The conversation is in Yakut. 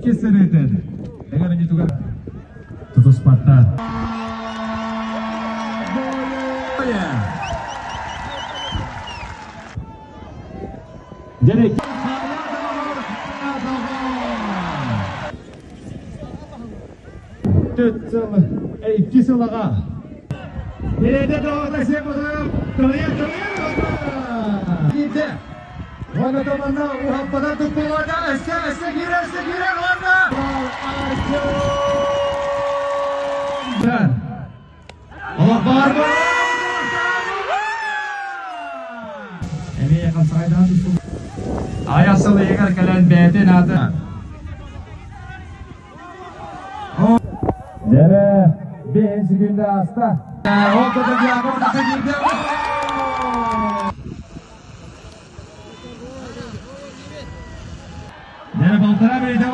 Иккис сырыытын эҥэрдьитигэр тутуспаттар. Дьэ, Түт сыл, икки сыл аҕа. Бэйэтэ тоҕо сиэн ботурук, тылыйар тылыйар Киирдэ. Уонна томанна уһаппата туппуларда өссө өссө киирэр өссө киирэр уонна Олох баар Эмиэ хамсаҕайдаан түстүм. Айах сыл иһигэр кэлэн бэйэтин аатын Дьэрэ, биэһин секүндэ ааста. Ол курдук Яков тахса киирдэ. Дьэрэ, полтора мүнүүтэ.